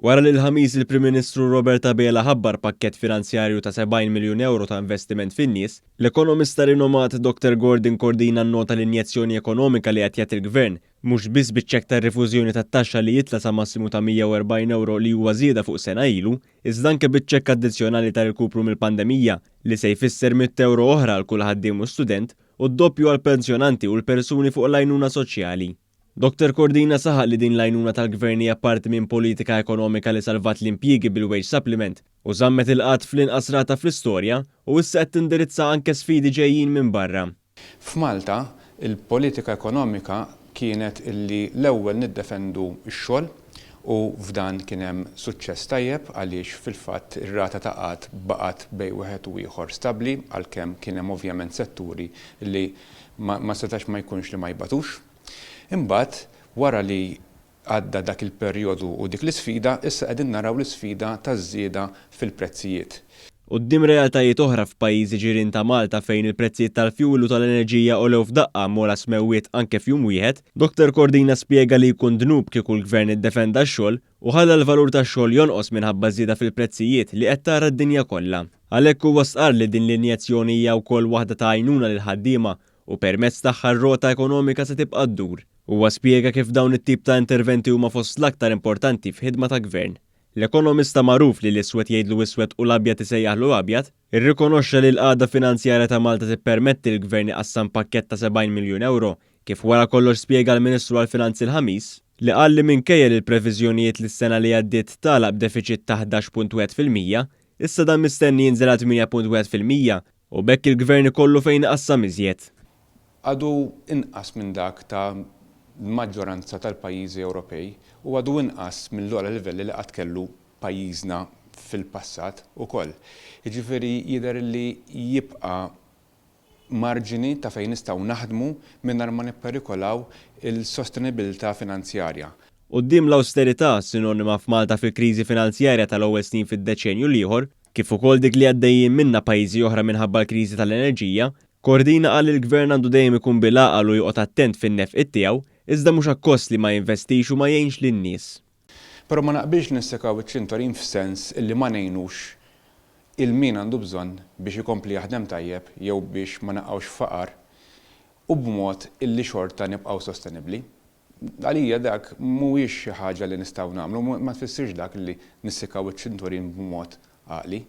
Wara li l-Ħamis il-Prim Ministru Robert Abela ħabbar pakkett finanzjarju ta' 70 miljun ewro ta' investiment fin-nies, l-ekonomista rinomat Dr Gordon Cordina nnota l-injezzjoni ekonomika li qed jagħti l-Gvern, mhux biss biċ-ċekk tar-rifużjoni tat-taxxa li jitla' sa massimu ta' 140 ewro li huwa żieda fuq sena ilu, iżda anke biċ-ċekk addizzjonali ta' rkupru mill-pandemija li se jfisser 100 ewro oħra għal kull ħaddiem u student u d-doppju għall-pensjonanti u l-persuni fuq l-għajnuna soċjali. Dr Cordina saħaq li din l-għajnuna tal-Gvern hija parti minn politika ekonomika li salvat l-impjiegi bil-wage supplement u żammet il-qgħad fl-inqas rata fl-istorja u issa qed tindirizza anke sfidi ġejjin minn barra. F'Malta, il-politika ekonomika kienet illi l-ewwel niddefendu x-xogħol u f'dan kien hemm suċċess tajjeb għaliex fil-fatt ir-rata ta' qgħad baqgħet bejn wieħed u ieħor stabbli għalkemm kien hemm ovvjament setturi li ma setax ma jkunx li ma jbatux. Imbagħad, wara li għadda dak il-perjodu u dik l-isfida, issa qegħdin naraw l-isfida taż-żieda fil-prezzijiet. Quddiem realtajiet oħra f'pajjiżi ġirien ta' Malta fejn il-prezzijiet tal-fjuwil u tal-enerġija għolew f'daqqa m'ogħla smewwiet anke f'jum wieħed, Dr Cordina spjega li jkun dnub kieku l-Gvern iddefenda x-xogħol u ħalla l-valur tax-xogħol jonqos minħabba żieda fil-prezzijiet li qed tara d-dinja kollha. Għalhekk huwa stqarr li din l-injezzjoni hija wkoll waħda ta' għajnuna lill-ħaddiema u permezz tagħha r-rota ekonomika se tibqa' ddur. Huwa spjega kif dawn it-tip ta' interventi huma fost l-aktar importanti f'ħidma ta' Gvern. L-ekonomista magħruf li l-iswed jgħidlu iswed u l-abjad isejjaħlu abjad, irrikonoxxa li l-qagħda finanzjarja ta' Malta tippermetti l-Gvern iqassam pakkett ta' 70 miljun ewro, kif wara kollox spjega l-Ministru għall-Finanzi l-Ħamis, li qal li minkejja li l-previżjonijiet li s-sena li għaddiet tagħlaq b'defiċit ta' 11.1%, issa dan mistenni jinżel għal 8.1% U b'hekk il-Gvern ikollu fejn iqassam iżjed. Għadu inqas minn dak ta' l-maġġoranza tal-pajjiżi Ewropej u għadu inqas mill-ogħla livelli li qatt kellu pajjiżna fil-passat ukoll. Jiġifieri jidher li jibqa' marġini ta' fejn nistgħu naħdmu mingħajr ma nipperikolaw il-sostenibilità finanzjarja. Quddiem l-awsterità, sinonima f'Malta fil-kriżi finanzjarja tal-ewwel snin fid-deċenju l-ieħor, kif ukoll dik li għaddejjin minnha pajjiżi oħra minħabba l-kriżi tal-enerġija, Cordina qal li l-Gvern għandu dejjem ikun bil-għaqal u joqgħod attent fin-nefqiet tiegħu, iżda mhux akkost li ma jinvestix u ma jgħinx lin-nies. Però ma naqbilx li nissekaw iċ-ċintorin f'sens illi ma ngħinux 'il min għandu bżonn biex ikompli jaħdem tajjeb jew biex ma naqgħux f'faqar u b'mod illi xorta nibqgħu sostenibbli. Għalija dak mhuwiex xi ħaġa li nistgħu nagħmlu, ma tfissirx dak li nissikaw iċ-ċinturin b'mod għaqli.